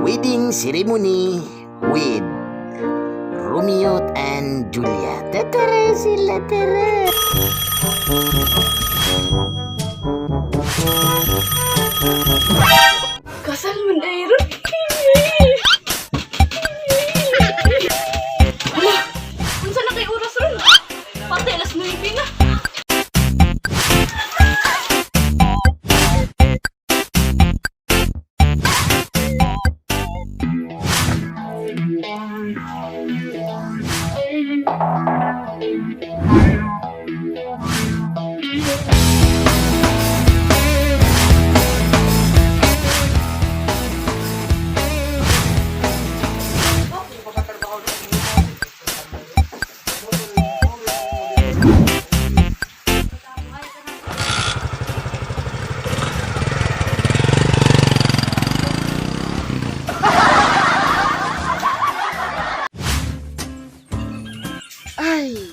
Wedding ceremony with Romeo and Juliet. Tara sila, tara. Kasal man ay ron. Hala, unsa na kay oras ron? Pati alas 9 na. Ay,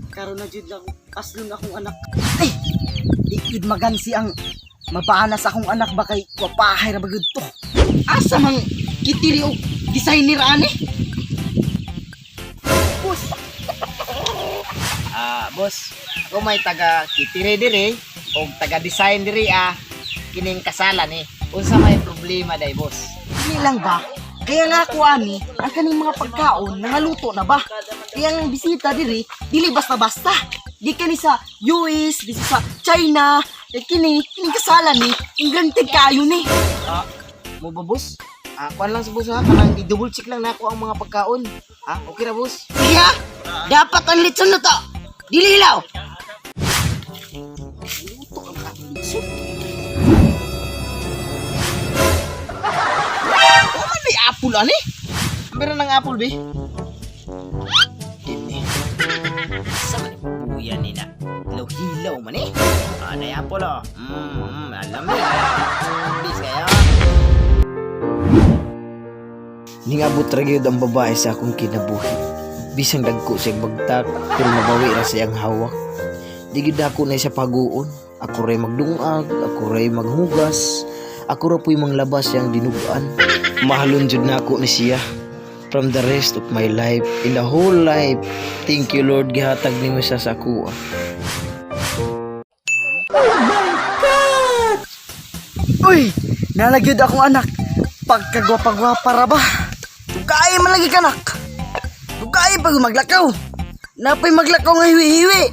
karon na jud lang aslon akong anak. Ay, di jud magansi ang mabaana sa akong anak ba kay wapahay ra ba gyud to. Asa mang kitiri og designer ani? Boss, Ah, boss, ako may taga kitire dire og taga design dire ah kining kasalan eh. Unsa may problema day, boss? Dili lang ba? Kaya nga ako ani, ang kaning mga pagkaon nangaluto na ba? Kaya ang bisita diri, dili basta-basta. Di kani sa US, di sa China, eh kini, kining kasalan ni, ingranted kaayo ni. Ah, mo ba, boss? Ah, kuan lang sa boss ha, kanang i-double check lang nako ang mga pagkaon. Ah, okay ra, boss? Sige ha, dapat ang litson na to. Dili hilaw. Luto ang atong litson. Oh, man, may apple ani? Pero ng apple be. Dini. Sa man buya ni na. Hilaw-hilaw man eh. Ah, nay apple oh. Alam mo. Bis kayo. Ningabot ra gyud ang babae sa akong kinabuhi. Bisan dagko siyang bagtak, pero mabawi ra siyang hawak. Di gyud ako na siya paguon. Ako ray magdungag, ako ray maghugas, ako ra pu'y manglabas siyang dinugan. Mahalon jud nako ni siya. From the rest of my life, in the whole life, thank you Lord, gihatag nimo siya sa akoa. Uy, nalagyod akong anak. Pagkagwapa-gwapa ra ba? Dugay man lagi kanak. Dugay pag maglakaw. Napay maglakaw nga hiwi-hiwi.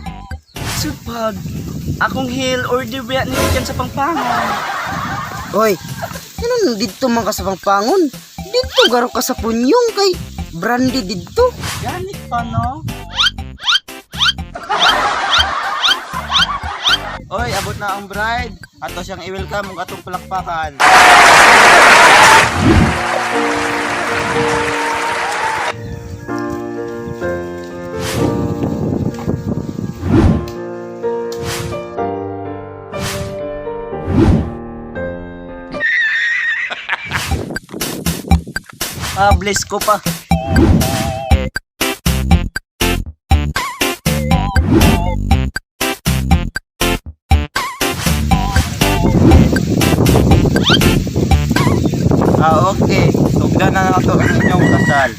Supag, akong heel order ba ni Kian sa Pampangan. Hoy, ano dito man ka sa Pangpangon? Dito garo ka sa Punyong kay brandy dito. Ganit pa, no? Oy, abot na ang bride. Ato siyang i-welcome ug atong palakpakan. Ah, bless ko pa. Ah, okay. Tugdan na nato ang inyong kasal.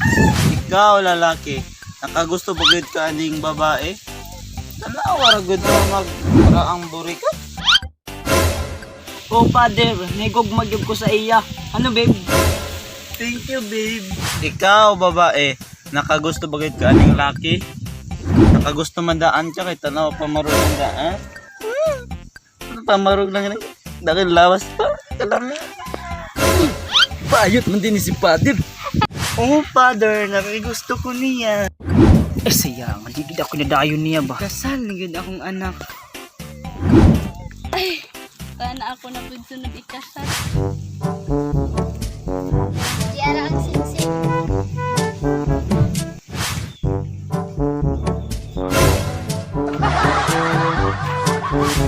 Ikaw, lalaki, nakagusto ba gyud ka aning babae? Tanawa ra gyud mo mag ang burikat. Oh, father, nigog magyug ko sa iya. Ano, babe? Thank you, babe. Ikaw, babae, nakagusto ba gyud ka aning laki? Nakagusto man daan ka kay tanaw pamarog ang daan. Pamarog lang dahil lawas pa. Kalami. Paayot man din ni si father. Oh, father, nakigusto ko niya. Eh, sayang, di gid ako nadayon niya ba? Kasal na gyud akong anak. Ay, kana ako na pud sunod ikasal. Diara ang singsing.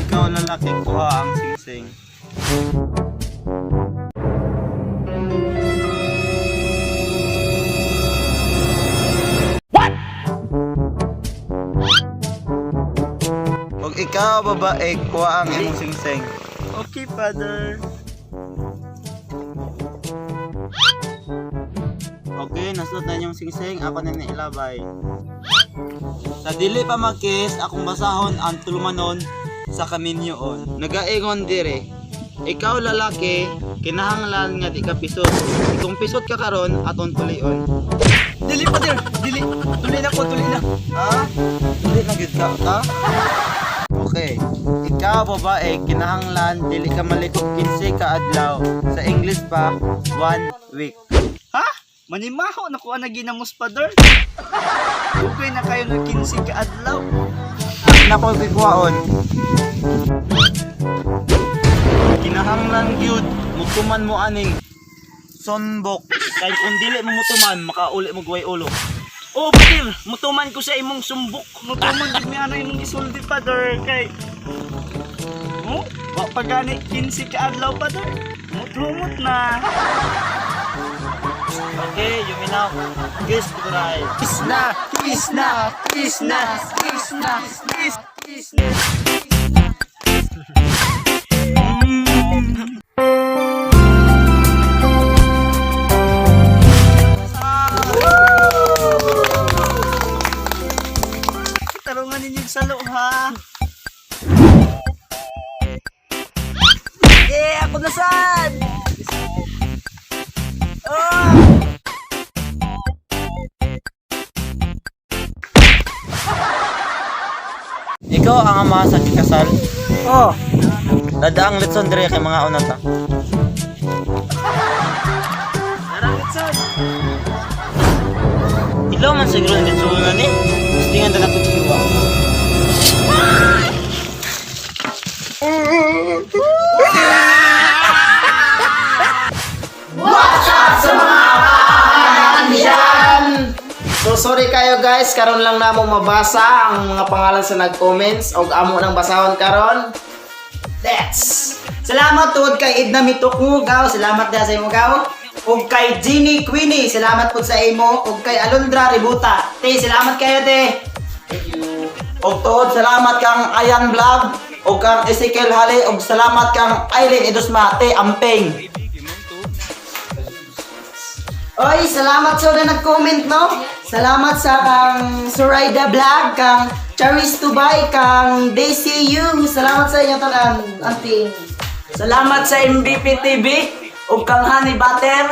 Ikaw, lalaki, kuha ang singsing. What? Pag ikaw, babae, kuha ang imong singsing. Okay, father. Okay, nasot na inyong singsing, ako na niilabay. Sa dili pa magkiss, akong basahon ang tulumanon sa kaminyoon. Nagaingon dire, ikaw lalaki, kinahanglan nga di ka pisot. Kung pisot ka karon, aton tulion. Dili, Father, dili. Tuloy na ko, tuloy na. Ha? Dili na gyud ka, ha? Okay. Ikaw babae, kinahanglan dili ka malikot 15 ka adlaw. Sa English pa, 1 week. Ha? Manimaho na ko ang ginamos, Father. Okay na kayo ng 15 ka adlaw. Nako gikuhaon. Kinahanglan gyud mutuman mo aning sonbok. Kay kung dili mo mutuman, makauli mo guway ulo. Oh, Father, mutuman ko sa imong sumbok. Mutuman gid mi ana imong gisulti, Father, kay Oh, wa pa gani 15 ka adlaw, Father. Mutumot na. Okay, you may now kiss the bride. Kiss na, kiss na, kiss na, kiss na, kiss, kiss na. Tarungan ninyo sa ha. Eh, ako na sad! Oh! Ikaw ang ama sa kikasal. Oh, Dadaang litson dire kay mga una ta. Ilaw man siguro ang litson na ni. Gusto nga na ko hiwa. So sorry kayo guys, karon lang namo mabasa ang mga pangalan sa nag-comments og amo nang basahon karon. Let's! Salamat tuod kay Edna Mitukmo, gaw. Salamat diha sa imo, gaw. Ug kay Jeannie Queenie, salamat pud sa imo. Ug kay Alondra Ributa. Te, salamat kayo, te. Og tuod salamat kang Ayan Vlog og kang Ezekiel Hale og salamat kang Aileen Idusma te amping. Oy, salamat sa na nag-comment, no? Salamat sa kang Suraida Vlog, kang Charis Tubay, kang Daisy Yu. Salamat sa inyo tanan, auntie. Salamat sa MVP TV ug kang Honey Butter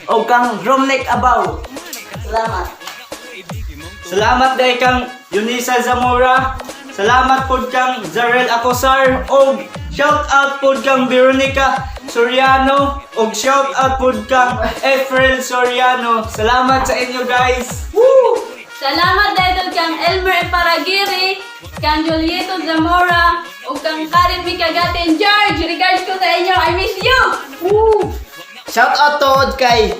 ug kang Romnick Abaw. Salamat. Salamat dahil kang Yunisa Zamora. Salamat pod kang Zarel Acosar og shout out pod kang Veronica Soriano og shout out pod kang Efrel Soriano. Salamat sa inyo guys. Salamat dahil kang Elmer Paragiri, kang Julieto Zamora, ug kang Karen Mikagatin. George, regards ko sa inyo. I miss you! Woo! Shout out tuod kay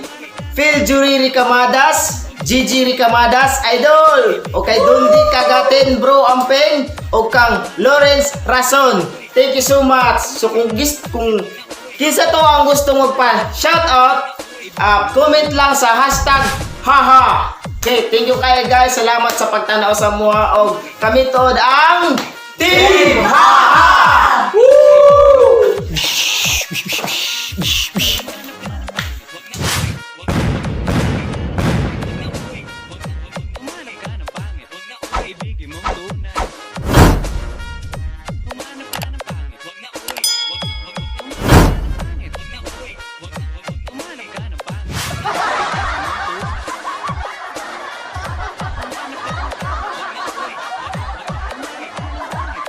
Phil Jury Ricamadas, Gigi Ricamadas, Idol! O kay Dundi Kagatin Bro Ampeng, o kang Lawrence Rason. Thank you so much. So kung gis kung kinsa to ang gusto magpa shout out, comment lang sa hashtag haha. Okay, thank you kayo guys. Salamat sa pagtanaw sa mua og kami tuod ang Team Haha! Woo!